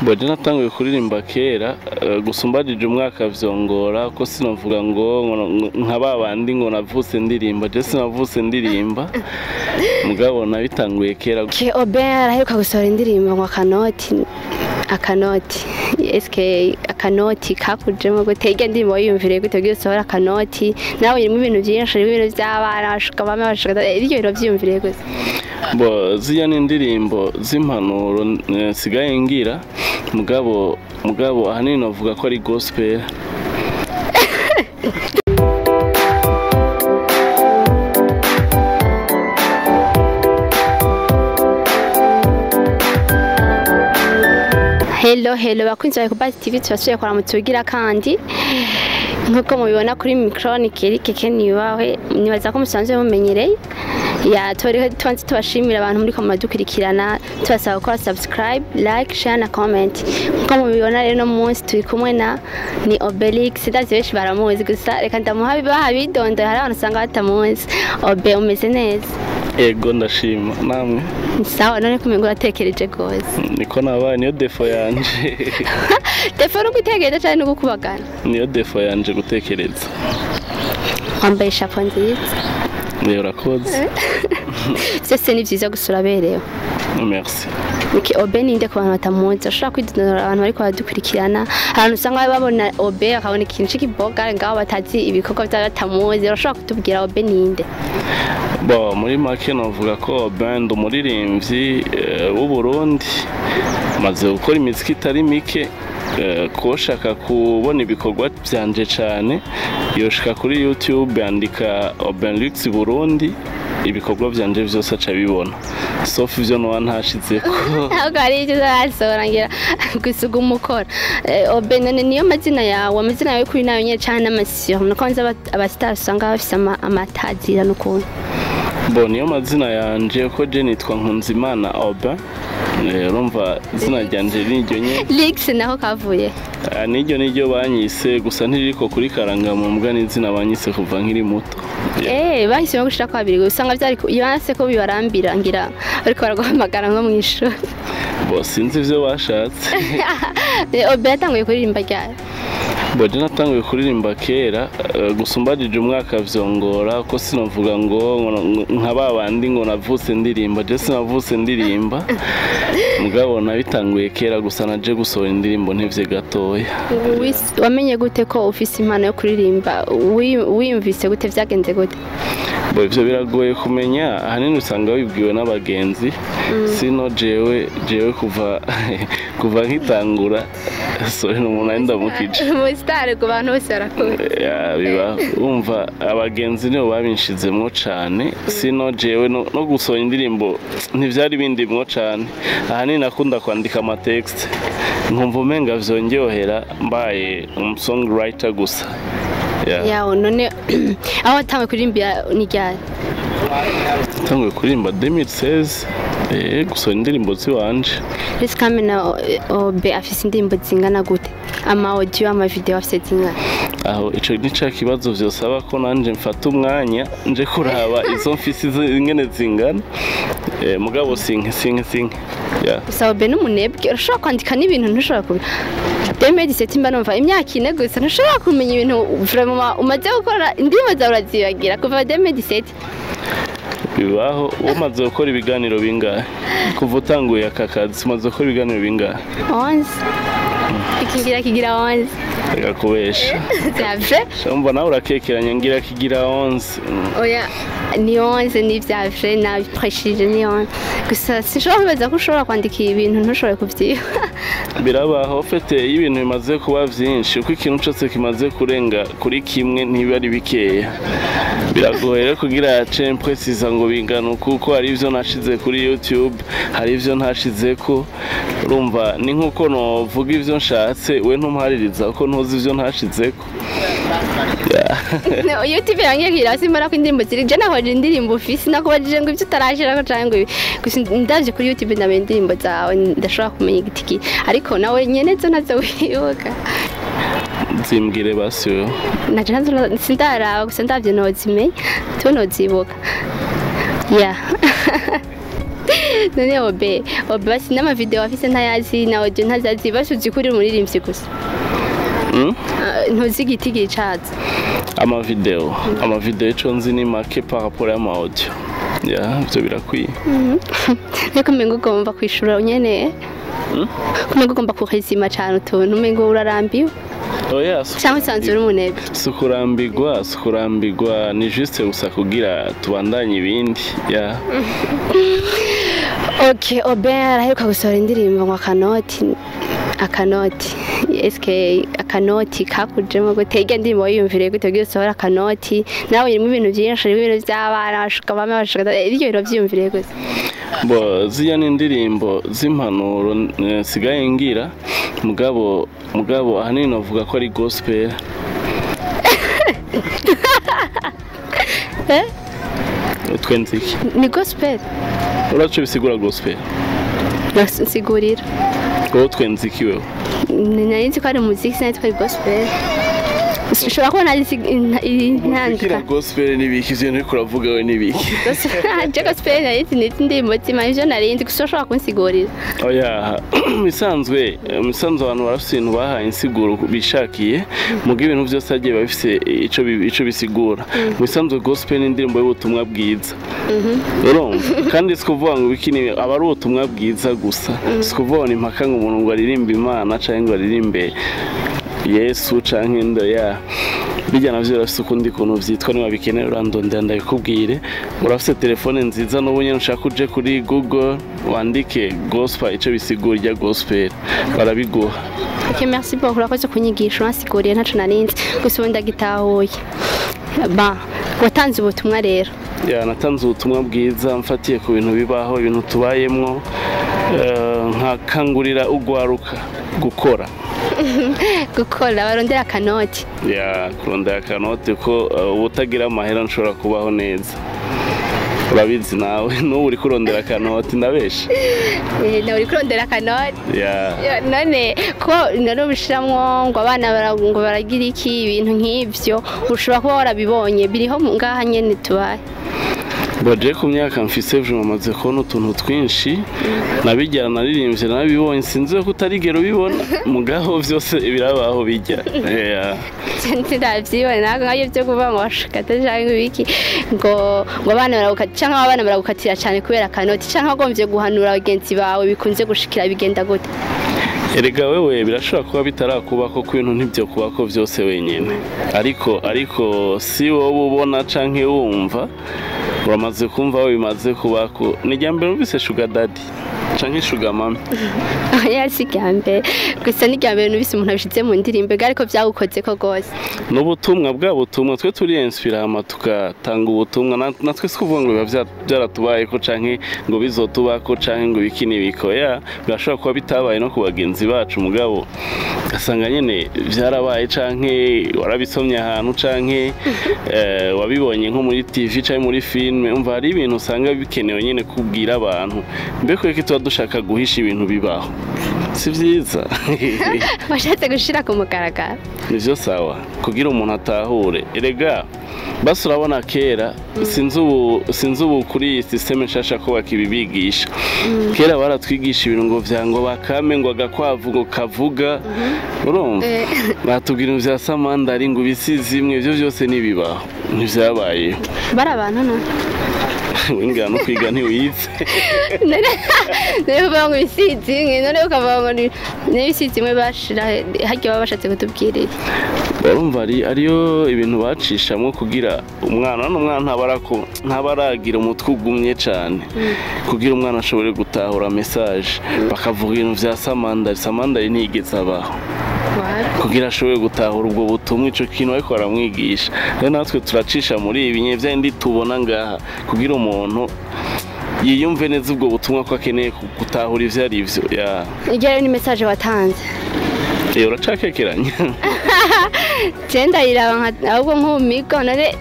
Boje natanguye kuririmba kera, gusa umbajije umwaka vyongora ko sinovuga ngo nka babandi ngo navutse ndirimba, je sinavutse ndirimba, mugabo nabitanguye kera. Obe araheruka gusohora indirimbo ngo akanoti, akanoti, eske akanoti kakujemo gute? Irya ndirimbo wiyumviriye gute kugira usohore akanoti? Nawe irimo ibintu vyinshi, irimo ibintu vy'abana bashuka bamwe bashuka, iryo bintu vyiyumviriye gute? Bo ziriya ni indirimbo z'impanuro nsigaye ngira, mugabo ahanini novuga ko ari gospel. Hello hello bakunzi ba Kubazi TV, tubasubiye kuramutse kandi nkuko mubibona kuri micro ni Keke Niyubahwe, nibaza ko musanzwe mumenyereye. Ya toriho tubanze tubashimira abantu muri ko mudukurikirana, tubasaba gukora subscribe, like, share na comment. Nkuko mubibona rero no munsi turi kumwe na ni Obelix, ndazi benshi baramuzi, gusa reka ndamuha bidondo, hari abantu usanga batamuzi. Obe, umeze neza? Ego ndashima, namwe? Sawa, none kumengo uratekereje gose. Niko nabaye, niyo defo yanje. Defo no gutekereza cyane no gukubagana? Niyo defo yanje gutekereza. Wambaye chapeau nziza. Niyo, urakoze. Vyose ni vyiza gusura berewe. Merci. Niki Obe ninde ku bantu batamuzi? Ushobora kwidondora abantu bariko baradukurikirana, ahantu usanga babona Obe bakabona ikintu c'ikiboga ngaho batazi ibikorwa vya batamuzi, urashobora kutubwira Obe ninde? Bo muri make novuga ko Obe ndi umuririmbyi w'u Burundi, maze gukora imiziki itari mike. Koshaka kubona ibikorwa byanje cyane yoshika kuri YouTube yandika Obenlux Burundi, ibikorwa byanje byose aca bibona, sauf ivyo no ntashizeko. Ahubwo hari ivyo uzasohora ngira gusuga umukora. Obe none niyo mazina yawe, amazina yawe kuri nayo nyene canke n'amasiro? Nuko nzi abastar usanga bafise amatazira n'ukuntu. Bo niyo mazina yanje, ko je nitwa Nkunzimana Obe. Urumva izina ryanje niryo nyene. Lix naho kavuye? Niryo niryo banyise, gusa ntiririko kuri karangamumbwa, n'izina banyise kuva nkiri muto. Bahisemo gushira kwa babiri, usanga vyari yanse ko bibarambira ngira ariko baraguhamagara nko mw'ishuri. Bo sinzi ivyo bashatse. Obe yatanguye kuririmba ryari? Bo je natanguye kuririmba kera, gusa umbajije umwaka vyongora ko sinovuga ngo nka babandi ngo navutse ndirimba, je sinavutse ndirimba, mugabo nabitanguye kera, gusa naje gusohora indirimbo ntevye gatoya. Wamenye gute ko ufise impano yo kuririmba? Wiyumvise gute, vyagenze gute? Bo ivyo biragoye kumenya, ahanini usanga wibwiwe n'abagenzi. Sino jewe kuva nkitangura, sorry n'umuntu ari ndamukije. Umusitari ku bantu bose barakunda. Ya biba umva abagenzi nibo babinshizemwo cane, sino jewe no gusohora indirimbo ntivyari bindimwo cane. Ahanini nakunda kwandika ama text, nkumva umenga vyongerera mbaye um songwriter gusa. Yawo none aho watanguye kuririmba ni ryari? Natanguye kuririmba 2016, gusohora indirimbo ziwanje. Ese kamena Obe afise indirimbo zingana gute? Ama audio, ama video afise zingana? Aho ico ni ca kibazo vyosaba ko nanje mfata umwanya nje kuraba izo mfise ingene zingana. Mugabo sinke. Yeah. Gusa Obe n'umunebwe, urashobora kwandika n'ibintu ntushobora kubi 2017 mba numva imyaka ine gusa ntushobora kumenya ibintu vraiment umaze gukora, indirimbo zawe urazibagira kuva 2017. Bibaho. Umaze gukora ibiganiro bingahe kuva utanguye aka kazi? Umaze gukora ibiganiro bingahe? 11. Ikigira kigira 11. Reka kubesha. Vyavre? Umva nawe urakekeranya ngira kigira 11. Oya ni 11 ni vyavre, na preshije ni 11. Gusa sinshobora kwibaza ko ushobora kwandika ibintu ntushobore kuvyiba. Birabaho fete iyo ibintu bimaze kuba vyinshi, uko ikintu cose kimaze kurenga kuri kimwe ntibiba ari bikeya. Biragoye rero kugira ce precisa ngo bingana kuko hari ivyo nashize kuri YouTube, hari ivyo ntashizeko. Urumva ni nkuko novuga ivyo nshatse, we ntumhaririza ko ntuzi ivyo ntashizeko. No, YouTube yange ngira simbona ko indirimbo ziri, je nahoje indirimbo ufise nakubajije ngo ivyo utarashirako canke ngo gusa ndavye kuri YouTube ndamenye indirimbo zawe, ndashobora kumenya igitiki, ariko nawe nyene zo nazo wibuka. Zimbwire basi wewe. Naje nazo sindaraba, gusa ndavye nozimenya, tu nozibuka. Yeah. None Obe, Obe basi n'amavideo afise ntayazi, na audio ntazazi, basi uzi ko uri umuririmbyi gusa. Ah, ntuzi igiti gicaza. Amavideo ico nzi ni make par rapport y'ama audio. Ya, ivyo birakwiye. Ariko umengo ugomba kwishura nyene. Umengo ugomba kuhezima cane utuntu, umengo urarambiwe. Oya. Cyangwa usanzwe uri umunebwe. Si ukurambirwa, ni juste gusa kugira tubandanye ibindi, ya. Okay, Obe araheruka gusohora indirimbo ngo akanoti. Akanoti, eske akanoti kakujemo gute? Irya ndirimbo wiyumviriye gute kugira usohore akanoti? Nawe irimo ibintu byinshi, irimo ibintu by'abana bashuka bamwe bashuka, iryo bintu byiyumviriye gute? Bo, ziriya ni indirimbo z'impanuro nsigaye ngira, mugabo ahanini navuga ko ari gospel. Eh? Twenze iki? Ni gospel. Uraco bisigura gospel? Nsigurira. Wowe twenze iki wewe? Nari nzi ko ari umuziki, sinari nzi ko ari gospel. Ushobora kubona ari Umuziki na intandika. Gospel n'ibiki? Ivyo nturiko uravuga we n'ibiki? Je gospel nari nzi ni indirimbo z'Imana, ivyo nari nzi gusa. Ushobora kunsigurira? Oya, imisanzwe abantu barafise ibintu bahaye insiguro bishakiye, muga ibintu byose hagiye biba bifise ico bisigura. Mu bisanzwe gospel ni indirimbo y'ubutumwa bwiza, urumva? Kandi si kuvuga ngo ibiki ni aba ari ubutumwa bwiza gusa, si kuvuga ngo ni impaka ngo umuntu ngo aririmbe Imana canke ngo aririmbe Yesu canke ndo ya bijya navyo birafise ukundi kuntu vyitwa. Niba bikeneye urandondera ndabikubwire. Urafise telefone nziza n'ubu nyene, ushaka uje kuri Google wandike gospel, ico bisigura irya gospel, barabiguha. Ok, merci beaucoup, urakoze kunyigisha, uransiguriye, ntaco narinzi, gusa ubu ndagitahuye. Ba watanze ubutumwa rero. Ya, natanze ubutumwa bwiza mfatiye ku bintu bibaho, ibintu tubayemwo, nkakangurira ugwaruka gukora. Gukora, barondera akanoti. Ya, kurondera akanoti ko ubutagira amahera nshobora kubaho neza. Urabizi nawe, n'ubu uri kurondera akanoti, ndabesha? Eh, nawe uri kurondera akanoti. Ya. Ya, none ko none ubishiramwo ngo abana ngo baragira iki, ibintu nk'ivyo ushobora kuba warabibonye biriho ngaha nyene tubaye. Baje ku myaka mfise vraiment maze kubona utuntu twinshi, nabigera naririmbye nabibonye, sinzi ko utarigera ubibona, mugaho vyose birabaho bijya. Yeah. Ndavyibona ntabwo nk'ibyo byo kuvuga ngo bashikata canke ibiki, ngo abana baragukatira canke abana baragukatira cane kubera akanoti, canke wagombye guhanura bagenzi bawe bikunze gushikira, bigenda gute? Erega wewe birashobora kuba bitarakubako, ko ibintu ntibyo kubako vyose wenyene, ariko si wowe ubona canke wumva. Uramaze kumva aho bimaze kubako? Ni irya mbere numvise sugar daddy canke sugar mummy? Oya, si irya mbere, gusa ni irya mbere numvise umuntu abishize mu ndirimbo, ega ariko vyagukozeko rwose. N'ubutumwa bwa butumwa twe turi inspira, hama tugatanga ubutumwa. Natwe si kuvuga ngo biba byaratubayeko canke ngo bizotubako canke ngo ibiki n'ibiko. Ya, birashobora kuba bitabaye no ku bagenzi bacu, mugabo ugasanga nyene vyarabaye, canke warabisomye ahantu, canke wabibonye nko muri TV canke muri filme. Umva, hari ibintu usanga bikenewe nyene kubwira abantu. Mbe kweki tuba dushaka guhisha ibintu bibaho? Si vyiza. Washatse gushira ku mugaragaro. Nivyo, sawa, kugira umuntu atahure. Erega basi urabona kera, sinzi ubu kuri iyi système nshasha ko bakibibigisha. Kera baratwigisha ibintu ngo vya ngo bakame, ngo agakwavu ngo kavuga, urumva? Batubwira ibintu vya samandari, ngo ibisizi imwe, ivyo vyose ntibibaho, ntivyabayeho. Bari abantu no Wingira no kwiga ntiwize. None uvuga ngo ibisizi imwe, none ukavuga ngo n'ibisizi imwe bashira harya, baba bashatse kutubwira iki? Urumva ari ariyo ibintu bacishamwo kugira umwana, none umwana ntaba aragira umutwe ugumye cane, kugira umwana ashobore gutahura message, bakavuga ibintu vya samandari. Samandari ntiyigeze abaho. Kugira ashobore gutahura ubwo butumwa, ico kintu ariko baramwigisha. Rero natwe turacisha muri ibi nyene vyandi tubona ngaha kugira umuntu yiyumve neza ubwo butumwa, ko akeneye gutahura ivyo ari vyo, ya. Iryo rero ni message watanze. Eh, uracakekeranya. Je ndayiraba ahubwo nk'umigo, none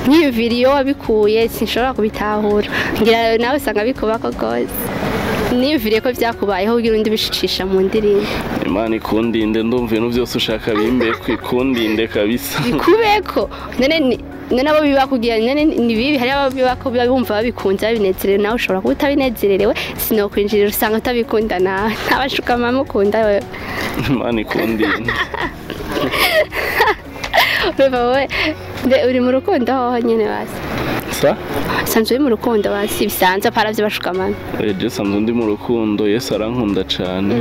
nkiyumvira iyo wabikuye sinshobora kubitahura. Ngira nawe usanga bikubako rwose, niyumviriye ko byakubayeho kugira undi bishicisha mu ndirimbo. Imana ikundinde, ndumva ibintu byose ushaka bimbe, ikundinde kabisa. Bikubeko none ni None abo biba kugira none ni bibi? Hari abo biba ko biba bumva babikunze, babinezerewe. Nawe ushobora kuba utabinezererewe, sinokwinjirira, usanga utabikunda nawe. Ntabashuka mama ukunda wewe? Imana ikundinde. Urumva wowe mbe uri mu rukundo hoho nyene basi? Sa? Sanzwe uri mu rukundo basi bisanzwe, apara vy'abashuka mama? Je sanzwe ndi mu rukundo, Yesu arankunda cane.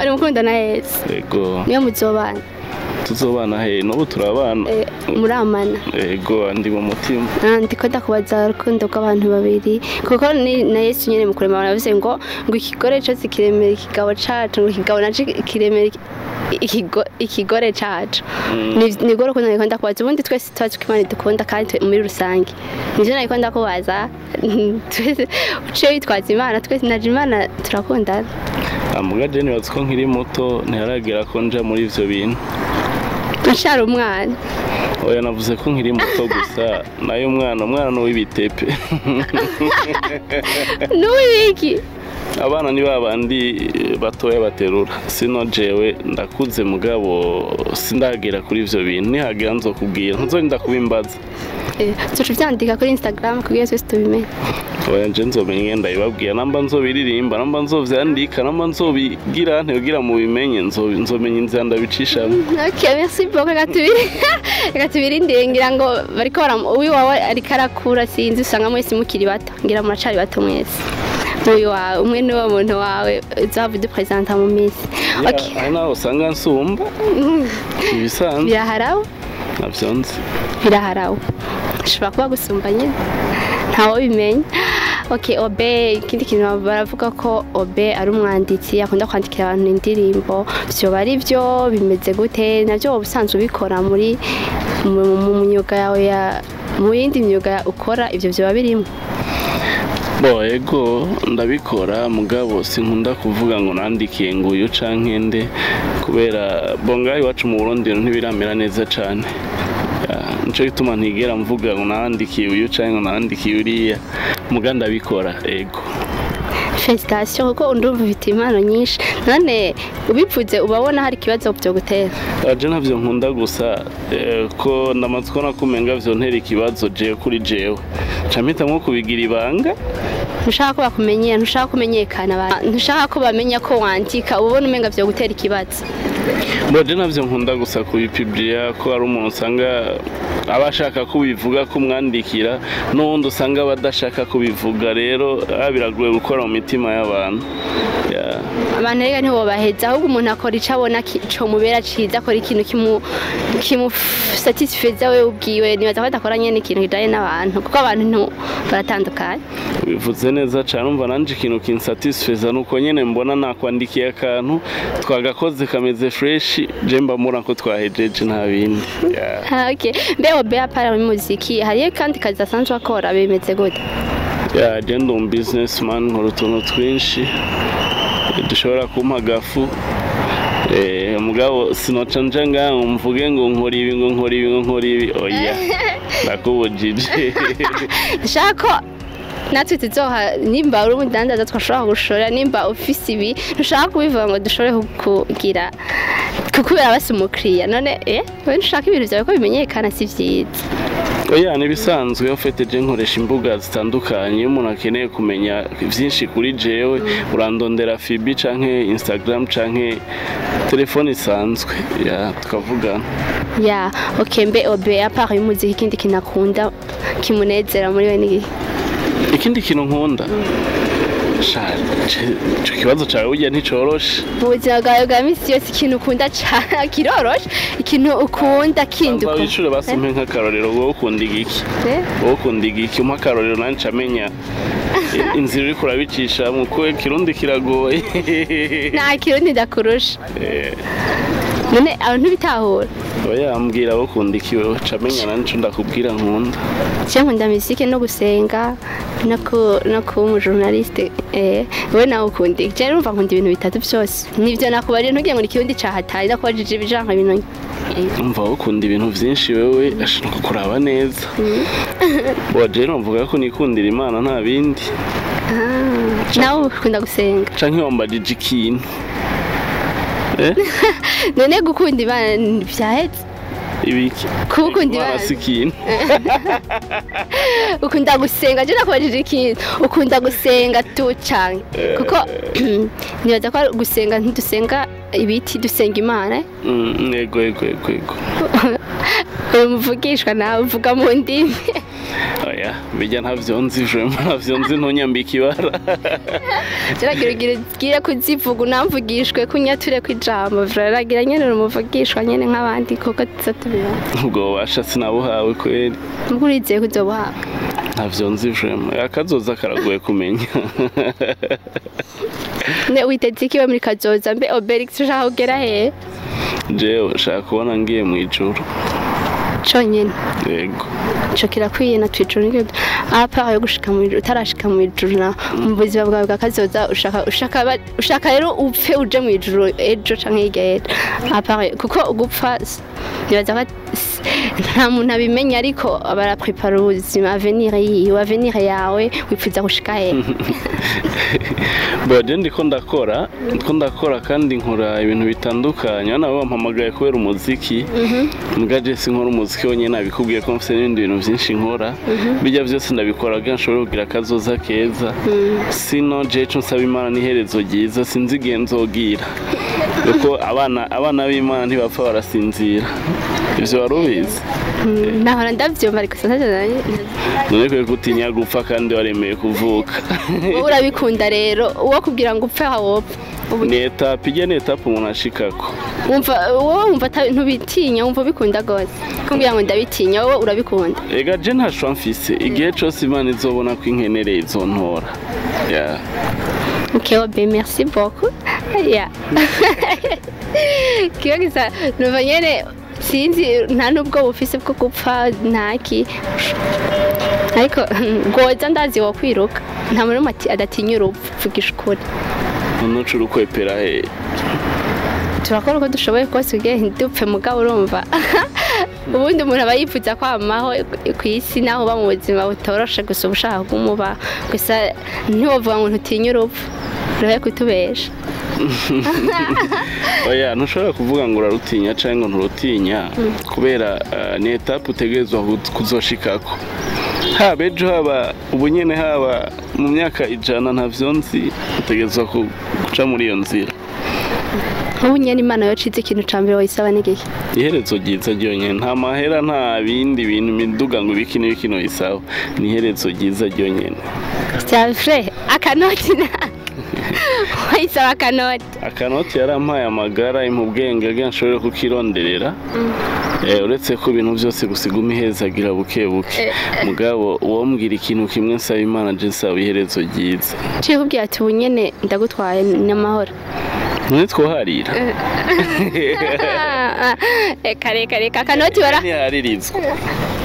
Uri mu rukundo na Yesu? Ego. Niyo muzobana? Tuzobana he? N'ubu turabana. Muramana? Ego, ndi mu mutima. Ndiko ndakubaza urukundo rw'abantu babiri, kuko ni na Yesu nyene mu kurema baravuze ngo ikigore cose kiremera ikigabo cacu, ngo ikigabo naco kiremera ikigore cacu. Nirwo rukundo nariko ndakubaza. Ubundi twese tuzi ko Imana idukunda kandi muri rusange nivyo nariko ndakubaza. Twese uciye witwaza Imana, twese naje Imana turakundana. Muga je nibaza ko nkiri muto, ntiharagera ko nja muri ivyo bintu. Nshara umwana? Oya, navuze ko nkiri muto gusa. Nayo umwana ni uw'ibitepe. N'uwibiki? Abana ni babandi batoya baterura. Sino jewe ndakuze, mugabo sindagera kuri ivyo bintu. Nihagera nzokubwira, ntuzorinda kubimbaza. Tuca uvyandika kuri Instagram kugira twese tubimenye. Oya, nje nzomenya ingene ndabibabwira. Namba nzobiririmba, namba nzovyandika, namba nzobigira ntikugira mubimenye, nzomenya inzira ndabicishamo. Ok, merci beaucoup. Reka tubirindire. Ngira ngo bariko uwiwawe ariko arakura, sinzi, usanga mwese mukiri bato. Ngira muracari bato mwese. Uyu wawe umwe niwo muntu wawe uzaba udupresenta mu minsi. Ok. Hari naho usanga nsumba ibisanzwe. Biraharawe. Navyo nzi. Biraharawe, ushobora kuba gusumba nyine, ntawe bimenya. Ok, Obe, ikindi kintu baravuga ko Obe ari umwanditsi, akunda kwandikira abantu indirimbo. Vyoba ari byo? Bimeze gute navyo? Woba usanzwe ubikora muri mu myuga yawe ya mu yindi myuga ukora, ivyo vyoba birimo? Bo, ego, ndabikora, mugabo sinkunda kuvuga ngo nandikiye ngo uyu canke nde, kubera bo ngaha iwacu mu Burundi ibintu ntibiramera neza cane. Ya, nico gituma ntigera mvuga ngo nandikiye uyu canke ngo nandikiye uriya, muga ndabikora, ego. Félicitations, kuko ndumva ufite impano nyinshi. None ubivuze ubabona hari ikibazo byo gutera? Je ntavyo nkunda gusa, ko ndamaze kubona ko umenga vyontera ikibazo jewe kuri jewe, nca mpitamwo kubigira ibanga. Ntushaka ko bakumenyera, ntushaka kumenyekana, ntushaka ko bamenya ko wandika, ubona umenga vyo gutera ikibazo? Bo, je navyo nkunda gusa kubipubliya, ko hari umuntu usanga aba ashaka kubivuga ko umwandikira, n'uwundi usanga aba adashaka kubivuga. Rero biragoye gukora mu mitima y'abantu. Ya. Abantu rero ntibobaheza, ahubwo umuntu akora ico abona comubera ciza, akora ikintu kimu satisfeza we ubwiwe. Nibaza ko adakora nyene ikintu kijanye n'abantu, kuko abantu baratandukanye. Bivuze neza cane. Umva, nanje ikintu kinsatisfeza nuko nyene mbona nakwandikiye akantu, twagakoze, kameze fresh, je mba mbona ko twahejeje, nta bindi. Ya. Ah, okay. Mbe Obe, à part mu muziki, hariyo kandi kazi asanzwe akora? Bimeze gute? Ya, je ndi umu businessman, nkora utuntu twinshi dushobora kumpa agafu. Mugabo sinoca nja ngaha ngo mvuge ngo nkora ibi, ngo nkora ibi, ngo nkora ibi. Oya, ndakubujije. Ndashaka ko natwe tuzoha, nimba uri umudandaza twashobora gushora, nimba ufise ibi ntushaka kubivuga ngo dushobore kugira kukubera basi umukiriya. None wewe ntushaka ibintu byawe ko bimenyekana? Si vyiza. Oya, nibisanzwe. Ufite je nkoresha imbuga zitandukanye. Iyo umuntu akeneye kumenya vyinshi kuri jewe, urandondera FB canke Instagram canke telefone isanzwe, ya, tukavugana. Ya, okay. Mbe Obe, à part y'umuziki, ikindi kintu akunda kimunezera muri we ni iki? Ikindi kintu nkunda? Sha, ico kibazo cawe burya nticoroshe. Mu buzima bwawe bwa misi yose, ikintu ukunda cane kiroroshe, ikintu ukunda kindi Banza ukunda. wicure basi, umpe nk'akarorero. Wowe ukunda igiki? Eh? Wowe ukunda igiki? Umpe akarorero nanje amenya inzira uriko urabicishamwo, kuko ikirundi kiragoye. Nta kirundi ndakurusha. None abantu ntibitahura. Oya, ambwira wowe ukunda iki wewe, camenya nanje ndakubwira nkunda. Je nkunda musique no gusenga no kuba umujournaliste. We nawe ukunda iki? Je urumva nkunda ibintu bitatu byose, nivyo nakubajije. Ntugire ngo ni ikirundi cahataye, nakubajije ibijanka ibintu. Umva, wowe ukunda ibintu vyinshi wewe, ashaka kuraba neza. Wa, je numvuga ko nikundira Imana, nta bindi. Ah, nawe ukunda gusenga? Canke wambajije ikintu? None gukunda Imana vyaheze? Ibiki? Kuba ukunda Imana Imana. Si ikintu. Ukunda gusenga? Je nakubajije ikintu, ukunda gusenga tu canke? Kuko nibaza ko gusenga, ntidusenga ibiti, dusenga Imana, eh? Yego. Uyu muvugishwa nawe uvuga mu ndimi. Oya, bijya ntavyo nzi, vraiment ntavyo nzi, ntunyambika ibara. Turagira ugira ugiye kuzivuga unamvugishwe kunyature kw'ijambo, vragira nyene uri umuvugishwa nyene nk'abandi kuko tuza tubibona. Ubwo bubasha sinabuhawe kweri. Ubwo urizeye kuzobuhabwa? Ntavyo nzi vraiment, akazoza karagoye kumenya. Ne witeze ikiwe muri kazoza? Mbe Obelix, ushaka kugera hehe? Jewe nshaka kubona ngiye mu ijuru. Conyene? Yego. Ico kirakwiye na twijuru nibyo à part yo gushika mu ijuru. Utarashika mu ijuru na mu buzima bwawe bwa kazoza, ushaka rero upfe uje mu ijuru ejo canke hirya y'ejo, à part kuko gupfa nibaza ko nta muntu abimenya, ariko baraprepara ubuzima, avenir yiwe, avenir yawe wifuza gushika hehe? Bo je ndiko ndakora kandi nkora ibintu bitandukanye. Hano bampamagaye kubera umuziki, mbwa je sinkora umuziki wonyene, nabikubwiye ko mfise n'ibindi bintu byinshi nkora. Bijya byose ndabikora kugira nshobore kugira akazoza keza. Sino je ico nsaba Imana n'iherezo ryiza. Sinzi igihe nzogira, kuko abana b'Imana ntibapfa, barasinzira. Ivyo wari ubizi? Nahora ndavyumva ariko sinzi. None kwe gutinya gupfa kandi waremeye kuvuka? Wowe urabikunda rero, uwo kugira ngo upfe aho wopfa? Ni étape ijya, ni étape umuntu ashikako. Wumva wowe wumva ntubitinya, wumva ubikunda gose? Kumbwira ngo ndabitinya, wowe urabikunda? Ega je nta mfise, igihe cose Imana izobona ko inkenereye izontora, yeah. Ok, Obe, merci beaucoup. Yeah. Kiba gisa numva nyene sinzi, nta nubwo bufise bwo gupfa ntaki, ariko ngoza ndazi wo kwiruka, nta muntu n'umwe adatinya urupfu, vugisha ukuri. None uca urukwepera he? Turakora uko dushoboye kose kugira ntidupfe, mugabo urumva ubundi umuntu aba yifuza kwamaho ku isi naho uba mu buzima butoroshe, gusa uba ushaka kumuba gusa. Ntiwovuga ngo ntutinye urupfu, rurabe kutubesha. Oya, ntushobora kuvuga ngo urarutinya cyangwa ngo nturutinya, kubera ni étape utegerezwa kuzoshikako, haba ejo, haba ubu nyene, haba mu myaka 100, ntavyo nzi, utegerezwa guca muri iyo nzira. Nk'ubu nyene Imana yocize, ikintu ca mbere wayisaba ni igiki? Iherezo ryiza ryonyene. Nta mahera, nta bindi bintu, imiduga, ngo ibiki n'ibiki noyisaba. Ni iherezo ryiza ryonyene. C'est vrai, akanoti na wayisaba akanoti? Akanoti yarampaye amagara, impa ubwenge kugira nshobore kukironderera. Uretse ko ibintu byose gusiguma ihezagira buke buke, mugabo uwombwira ikintu kimwe nsaba Imana, je nsaba iherezo ryiza. Ciye kubwira ati ubu nyene ndagutwaye n'amahoro. None twoharira? Reka reka reka, akanoti bara Ntiharirizwa.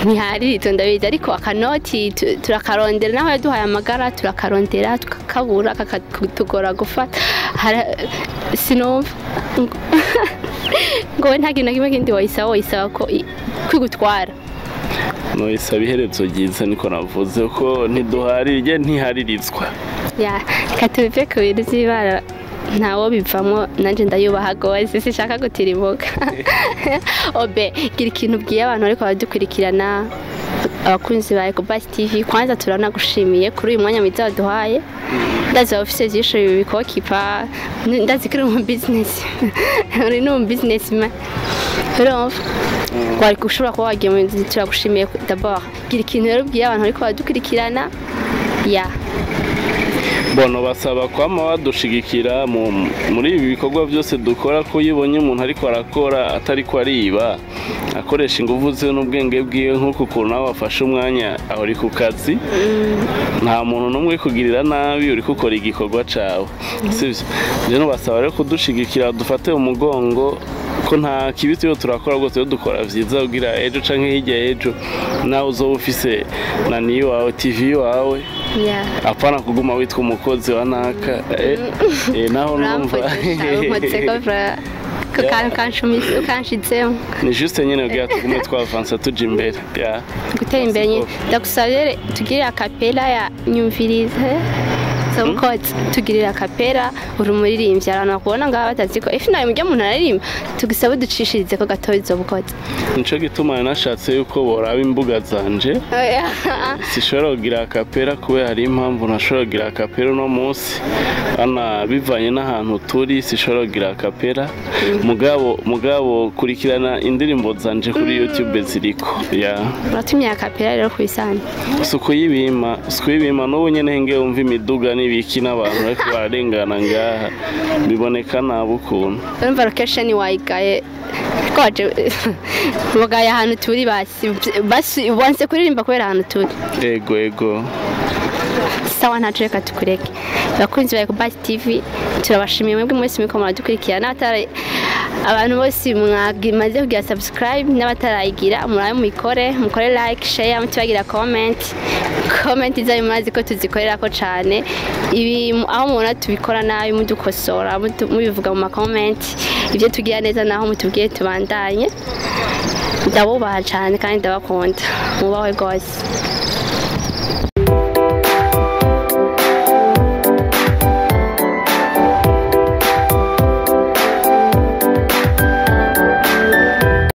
Ntiharirizwa ndabizi, ariko akanoti turakarondera, naho yaduhaye amagara turakarondera tukakabura, kakatugora gufata. Sinumva ngo we nta kintu na kimwe kindi wayisaba, wayisaba ko kwigutwara? Noyisaba iherezo ryiza, niko navuze ko ntiduharirye, ntiharirizwa. Ya, reka tubive ku bintu by'ibara, ntawo bivamo, nanjye ndayubaha gose, sinshaka gutirimuka. Obe, gira ikintu ubwiye abantu ariko baradukurikirana, abakunzi ba Ecobus TV. Kwanza turanagushimiye kuri uyu mwanya mwiza waduhaye. Ndazi waba ufise vyinshi bikokipa, ndazi ko uri mu business, uri no mu business man, urumva wari ushobora kuba wagiye mu nzu. Turagushimiye d'abord. Gira ikintu rero ubwiye abantu ariko baradukurikirana, ya. Bono basaba kwama badushigikira muri ibi bikorwa byose dukora, ko iyo ubonye umuntu ariko arakora atari ko ariba, akoresha ingufu ziwe n'ubwenge bwiwe, nk'uku ukuntu nawe wafashe umwanya aho uri ku kazi, nta muntu n'umwe uri kugirira nabi, uri gukora igikorwa cawe, sibyo? Rero basaba rero kudushigikira, dufate umugongo, ko nta kibi turiho turakora rwose. Iyo dukora vyiza kugira ejo canke hirya y'ejo nawe uzoba ufise nani iwawe, TV iwawe, apana kuguma witwa umukozi wa naka. Naho numva ko kantu kanshumise ukanshizemo. Ni juste nyene kugira tugume twavansa tuja imbere, yeah. Gutera imbere nyine. Ndagusaba rero tugire a cappella ya nyumvirize. So ukoze tugirira a cappella. Uri umuririmbyi, abantu bakubona ngaha batazi ko ifi nawe mujya umuntu araririmba, tugusaba uducishirize ko gatoya uzoba ukoze. Nico gituma nashatse yuko boraba imbuga zanje. Sishobora kugira a cappella kubera hari impamvu ntashobora kugira a cappella uno munsi ana bivanye n'ahantu turi, sishobora kugira a cappella. Mugabo kurikirana indirimbo zanje kuri YouTube ziriko ya. Uratumye a cappella rero ku bisanzwe. Suku y'ibima n'ubu nyene nge wumva imiduga n'ibiki n'abantu bariko bararengana ngaha, biboneka nabi ukuntu. Urumva location wayigaye ko waje wagaye ahantu turi, basi basi wanse kuririmba kubera ahantu turi. Ego. Sawa, ntaco, reka tukureke. Abakunzi ba Ecobus TV, turabashimiye mwebwe mwese muriko muradukurikirana, n'abatara, abantu bose mwagimaze kugira subscribe n'abatarayigira, murabe muyikore, mukore like, share, mutibagira comment. Comment zanyu murazi ko tuzikorerako cane. Ibi aho mubona tubikora nabi mudukosora, mubivuga mu ma comment, ibyo tugira neza naho mutubwiye tubandanye. Ndabubaha cane kandi ndabakunda, mubahwe rwose.